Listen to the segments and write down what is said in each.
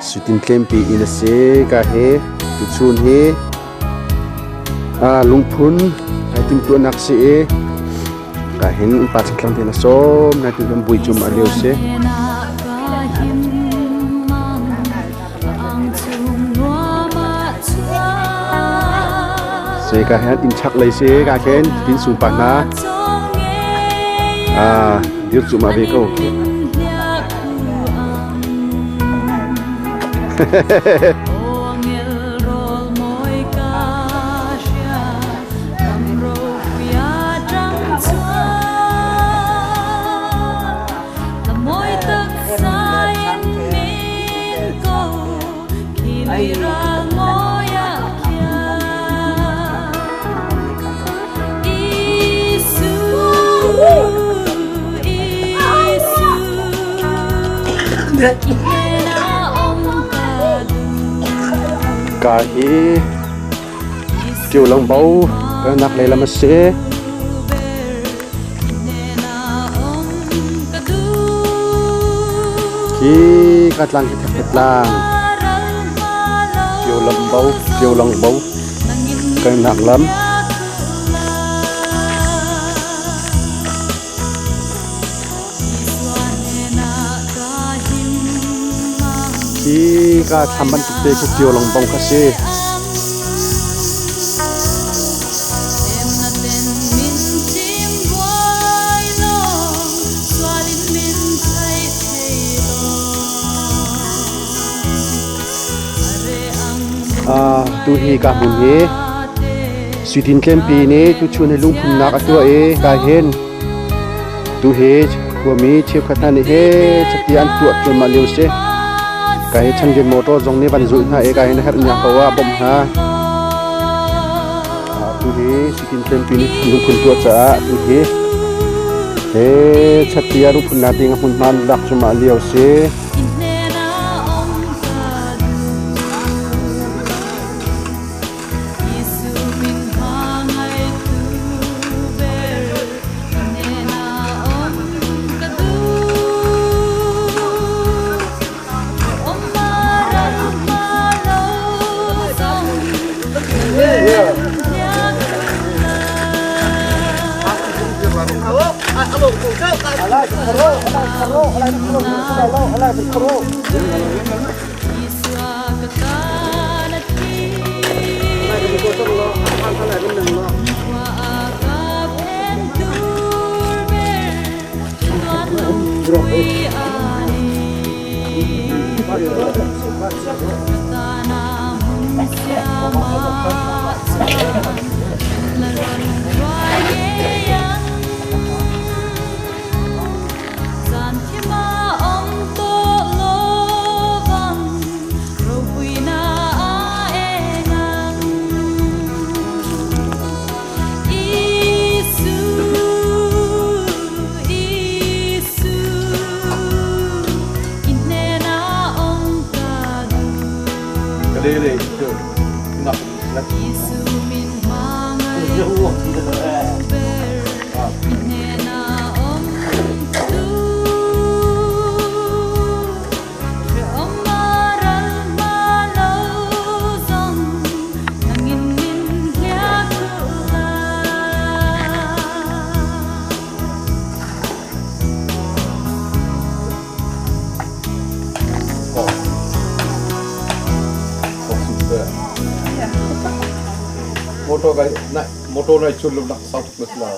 Sutin tlempi inn a si. Ka hi tuchun hi lungphun ai timhtuahnak si i ka hin pa chakthlang te na sawm na tu kan bui cum a lio si. Si ka hin inn chak lei si ka khen tin sung pa hna dir cum a ve ko. Ka hi Tio Lang Bo nak lei lam a si. Hi ka tlang hi thek tlang. Tio Lang Bo, Tio Lang Bo kalnak lam. Hi ka thlam bantuk te khi Tio Lang Bo kha si. Tuhi ka hmun hi Suitin Tlempi nih tuchun hi lungphunnak a tuah i ka hin tuhi khuami cheukhat hna nih he chati an tuah cuahmah lio si. Ka hi changen motor zong nih van zulh hna i ka hin a herh nya ko ah bawmh hna. Tuhi Suitin Tlempi nih lungphun tuah caah tuhi he chati a lungphunnak ding a hmunhma an lak cuahmah lio si. Motor nai chun lum nak south plus la.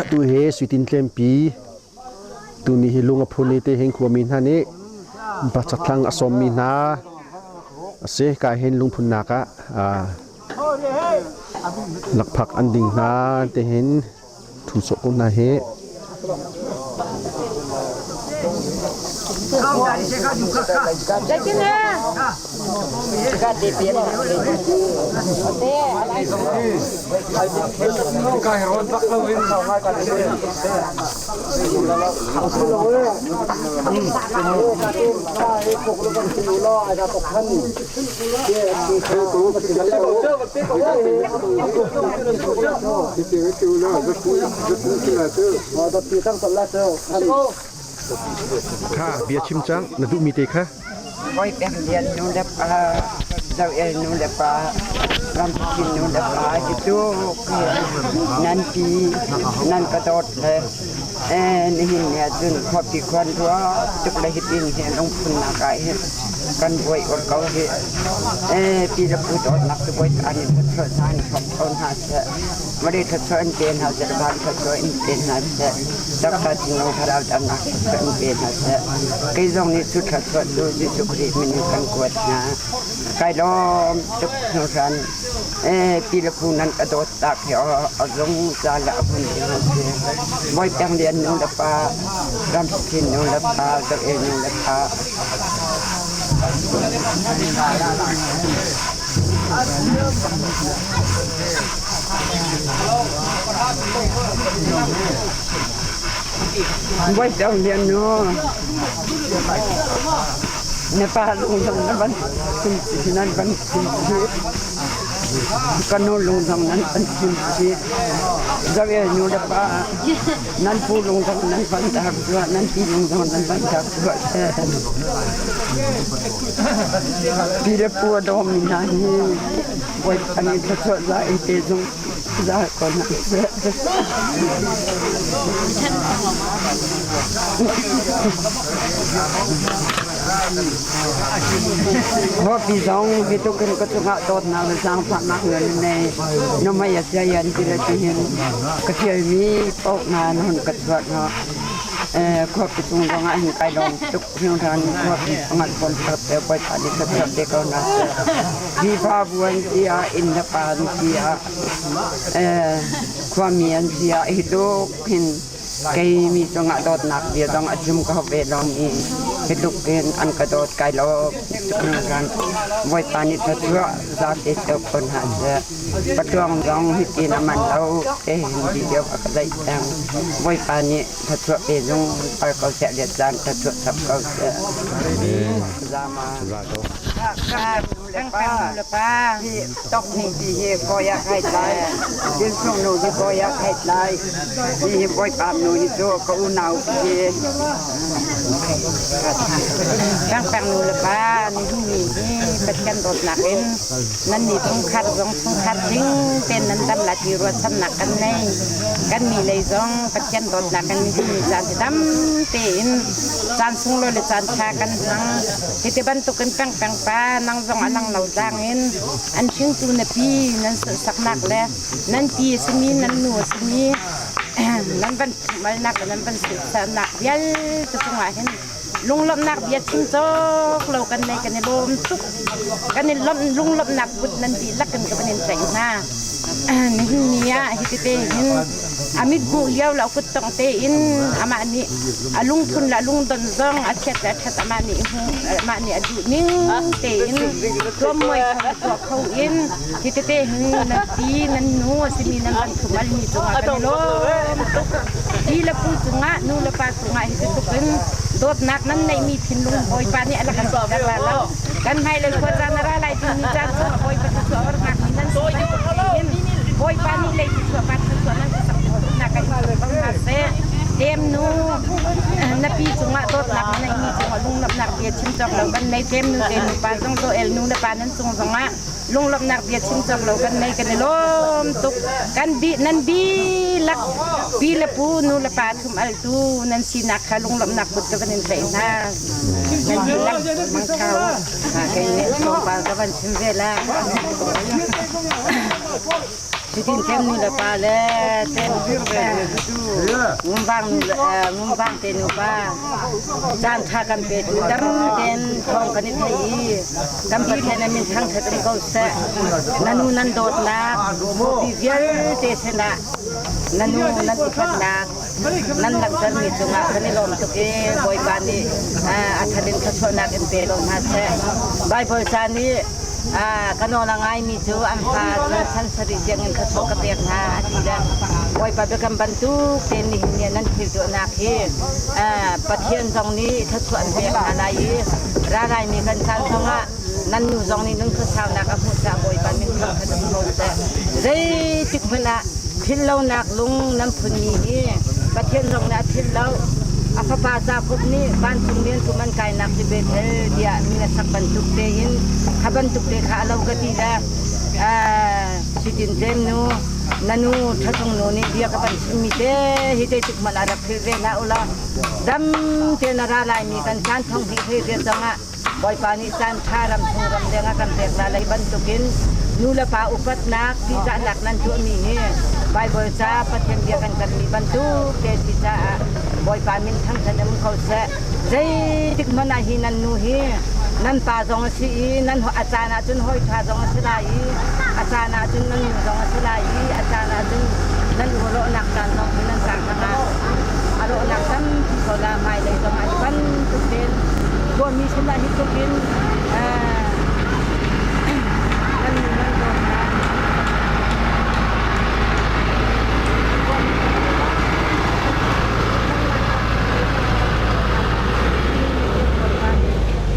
Tu hi Suitin Tlempi tuni hi lung a phun i te hin khuami hna nih pachakthlang a sawmmi hna a si. Ka hin lungphunnak ah lakphak an ding hna te hin thu sawh ko hna hi. Kha bia chim cang na duhmi te kha. Voi pek lian nu le pa, zoh el nu le pa, ramchin nu le pa hi cu nan pi nan ka dawt le nihin ni ahcun khuapi khuan rua tuk le hitin hi lungphunnak ah hin kan buai ur ko hi. Pi le pu dawtnak cu bawi ta nih thluachuah hna in hrawm ko hna seh. Vawlei thluachuah in pe hna seh, van thluachuah in pe hna seh, taksa thinlung thlarau damnak thluachuah in pe hna seh. Kei zong nih cu thluachuah cu Jesuh Khrih min in kan kuat hna. Kai lawm tuk hringhran. Pi le pu nan ka dawt tak hi a zungzal le a hmun ding an si. Bawi Peng Lian nu le pa, Ram Chin nu le pa, Zo-el nu le pa. Bawi Peng Lian nu, na pa lung zong na van chim nan van chim Ka nu lung zong nan van chim Zo-el nu le pa nan pu lung zong nan van tar nan pi lung zong nan van tar Pi le pu a dawmi hna hi Bawipa nih thluachuah za in pe zungzal ko hna seh. Khuapi zong hi tukin ka cungah dawtnak le zaangfahnak nan nei. Nuhmei a sia ti le tihin ka ṭialmi paoh hna na hun ka chuah hnawh. Khuapi cung zongah hin kai lawm tuk hringhran. Khuapi pangah pom te Bawipa nih thluachuah pe ko hna seh. Khrihfabu an si ah, inn le pa an si ah, khuami an si ah hi tluk hin kei mi cungah dawtnak bia zong a chim kho ve lomi. Hi tluk in an ka dawt kai lawm tuk hringhran. Bawipa nih thluachuah zate cio ko hna seh. Patluang zong hitin a man lo te hin video a ka zeih peng. Bawipa nih thluachuah pe zungzal ko seh, liat caan thluachuah chap ko seh. Zama. Kan pa le pa hi tok ning ti hi kawi ah kai tlai Tinsung nu hi kawi ah kai tlai hi hi bawipa nu hi cu ka unau hi. Pangpang nu le pa nihin ni hi Pathian dawtnak in nan ni chungkhar zong chungkhar tling tein nan dam la ti ruahchannak kan nei. Kan mi lei zong Pathian dawtnak in nihin ni caan hi dam tein caan sunglawi le caan ṭha kan hmang. Hiti bantukin pengpeng pa nang zong a lang lo tlang in an hringtu na pi nan sunhsaknak le nan pi a simi nan nu a simi nan van malnak le nan van sunhsaknak vialte cungah hin lunglawmhnak bia chim cawk lo kan nei. Kan i lawm tuk. Kan i lawmh lunglawmhnak kut nan dihlak in ka van in tlaih hna. Nihin ni ah hitite hin a mit hmuh lio le a kut tongh tein amah nih a lungphun le a lungdon zong a chiat le a ṭhat amah nih amah nih a duh ning tein tuammuai kho tuah kho in hitite hin nan pi nan nu a simi nan van thumalmi cungah kan i lawm tuk. Pi le pu cungah, nu le pa cungah hi tluk in dawtnak nan neihmi thinlung Bawipa nih a rak kan siter la lo. Kan hmailei khua caan a ra lai timi caan chungah Bawipa thluachuah war hngakmi nan si bantuk tein Bawipa nih lei thluachuah pa thluachuah nan si sak nak in ko hna seh. Tlem nu na pi cungah dawtnak na neihmi cungah lunglawmhnak bia chim cawk lo kan nei. Tlem nu te nu pa zong Joel nu le pa nan cung zongah lunglawmhnak bia chim cawk lo kan nei. Kan i lawm tuk. Kan bi nan dihlak pi le pu nu le pa thum altu nan sinak kha lunglawmhnak kut ka van in tlaih hna. Nan dihlak mangṭha u. Kei nih tlawmpal ka van chim ve la. Cutin tlem nu le pa le tlem ngumvang nu le ngumvang te nu pa caan ṭha kan pe tu dam tein thawng kan i theih i kan Pathian a min thangṭhat um ko seh. Na nu nan dawtnak khuapi vialte sinah na nu nan upatnak nan langhtermi cungah kan i lawm tuk i Bawipa nih a that in thluachuahnak in pe ko hna seh. Baibal ca nih ka nawl a ngaimi cu an fa cu chan sarih tiangin thluachuah ka pek hna a ti le Bawipa biakam bantuk tein nihin ni ah nan thil tuahnak hi Pathian zong nih thluachuah an pek hna lai i ra laimi kan caan zongah nan nu zong nih nun khuasaunak a hmuh caah Bawipa min thangṭhat um ko seh. Zeitik hmanh ah philhlonak lung nan phunmi hi Pathian zong nih a philh lo. A fapa Jakob nih vancung rian an kainak cu Bethel tiah min a sak bantuk tein kha bantuk te kha a lo ka ti le cutin tlem nu na nu ṭhatung nu nih bia ka van chimmi te hi zeitik hmanh ah rak philh ve hlah u law dam tein a ra laimi kan caan thong hnih hlei riat zongah Bawipa nih caan ṭha ram chung ram leng ah kan pek hna lai bantukin nu le pa upatnak tihzahnak nan tuahmi hi Baibal ca Pathian bia kan kammi bantuk te si caah Bawipa min thangṭhat um ko seh. Zeitik hmanh ah hi nan nu hi nan pa zong a si i nan a caan ah cun hawi ṭha zong a si lai i a caan ah cun nan nu zong a si lai i a caan ah cun nan urawhnak caan zong hi nan caan hrangah a rawhnak tampi ko la hmailei zong ah hi bantuk tein khuami sinah hi tluk in nan nu nan dawt hna.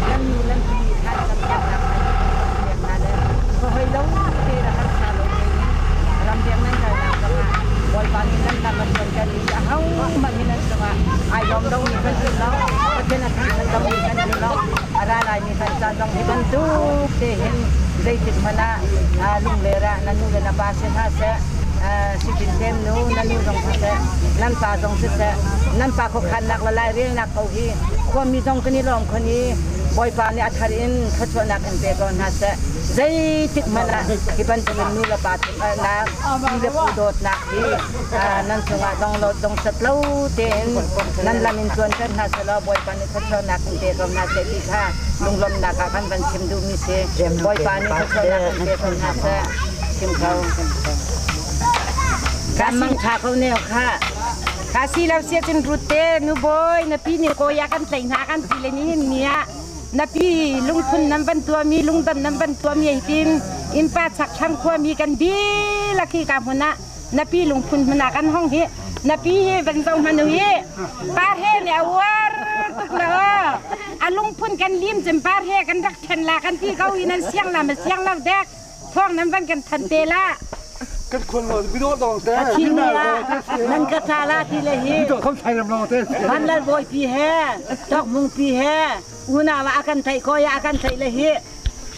Nan nu nan pi kha kan peknak hna le hoi lo te le harsa lo tein ramdeng nan kalnak zongah Bawipa nih nan lam a tluanter i ahohmanh hi nan cungah ai lawm lomi kan um lo, Pathian a thangṭhat lomi kan um lo, a ra laimi kan ca zong hi bantuk te hin zeitik hmanh ah lungler ah na nu le na pa si hna seh, sitin tem nu na nu zong siseh, nan pa zong siseh, nan pa khuakhannak le lairelnak ko hi khuami zong kan i lawm khun i Bawipa nih a thar in thluachuahnak in pe ko hna seh. Zeitik hmanh ah hi bantukin nu le pa nak pi le pu dawtnak hi nan cungah donglo dongcat lo tein nan lam in tuanter hna selaw Bawipa nih thluachuahnak in pe ko hna seh ti kha lunglawmhnak ah kan van chim duhmi si. Bawipa nih thluachuahnak in pe ko hna seh. Chim ko. Kan mang tha ko ne kha. Ka si lo sia cun rut te nu bawi na pi nih kawi a kan tlaih hna kan ti le nihin ni ah na pi lungphun nan van tuahmi lungdon nan van tuahmi hitin innpa chakthlang khuami kan dihlak hi ka hmun ah na pi lungphun hmun ah kan hong hi na pi hi van zo hmanh u hi par he nih a uar tuk la a lungphun kan lim cem par he kan rak then la kan ti ko hi nan siang la ma siang lo dek thawng nan van kan than te la kan khuan lo bido dong te nan ka tha la ti le hi khom thai ram lo te van lal bawi pi he tok mung pi he unau ah akan thei ko ya akan thei le hi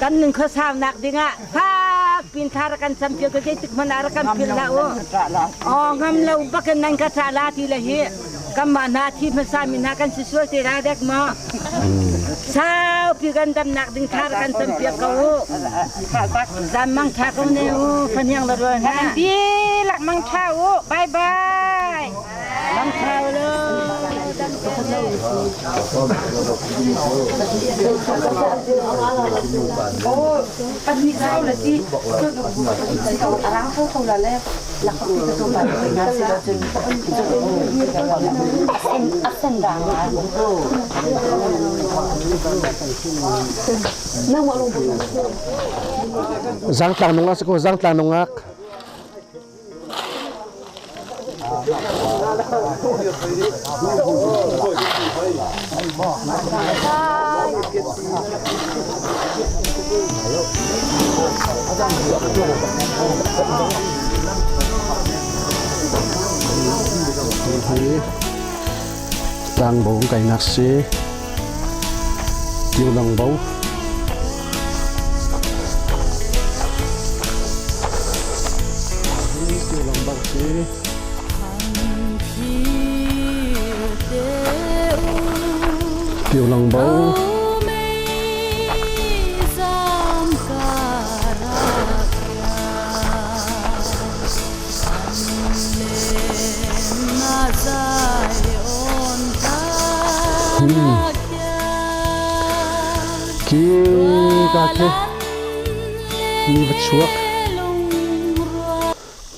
kan nun khuasau nak ding ah fak pin thar kan cam pio ko zeitik hmanh ah rak kan phil hlah u aw ngam lo bakin nan ka tha la ti le hi kanmah hna thi hmasa mi hna kan si sual te la dek maw saupi kan damnak ding thar kan cam piak ko u zam mang tha ko ne u faniang la rual hna dihlak mang tha u bye bye mang tha u lo Zangtlang nungak si ko zangtlang nungak. Hi tlangbo kainak si Tiulang bo Tiulang bo si Tiulang bo Khi ka khi mi va chuak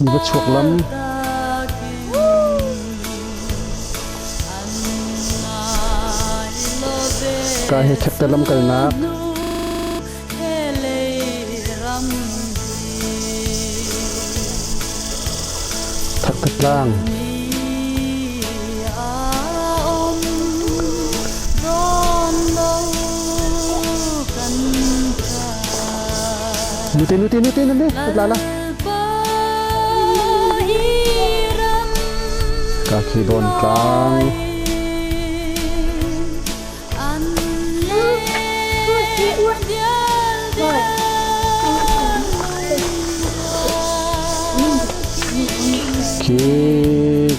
mi va chuak lam ka he thek te lam kalnak Thakatlang Nute nute nute nute la la Ka khi don tlang Khi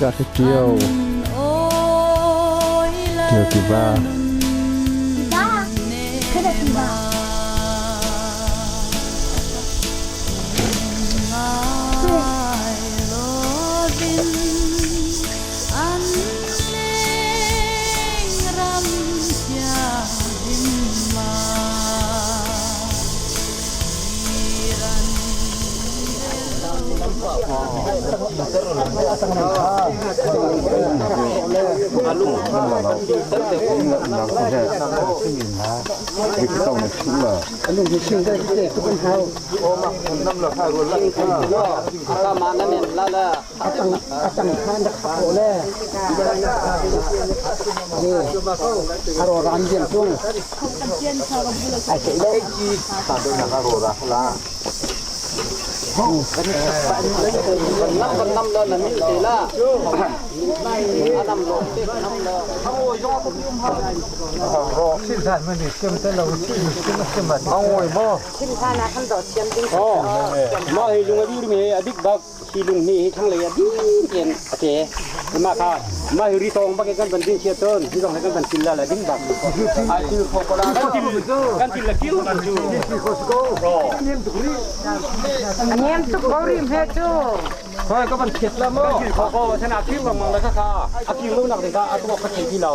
ka khi Tio Tio tiva Mah hi lung a dir mi a bik bak hi lung ni hi thlanglei a ding tein a te. Mah kha mah hi ritong bak kan van din sia cun hi zong kan van til la la ding bak. Ai til kho ko la kan til kan til la kiu kan cu. Niam tuk ko rim he cu. Hoi ka van thiat la mo. Kho ko thana kiu mang mang la kha kha. A kiu lo nak ding kha a tuak kha thei ti lo.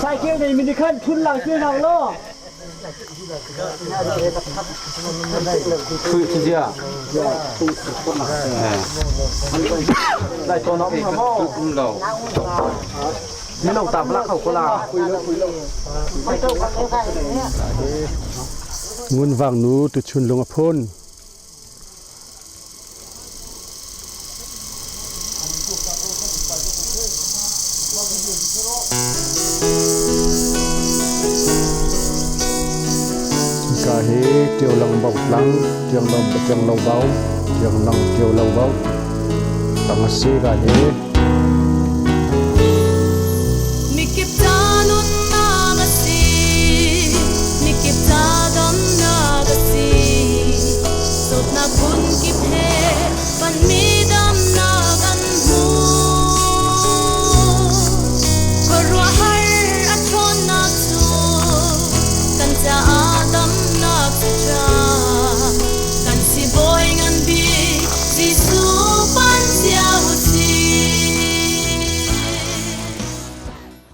Sai nei mi khan thun lang che nang lo. Ngun Vang nu tuchun lung a phun. Hika hi Ṭiolang Bo tlang, Ṭianglo Bo, Ṭianglang Ṭiolo Bo tang a si ka hi. Mikip.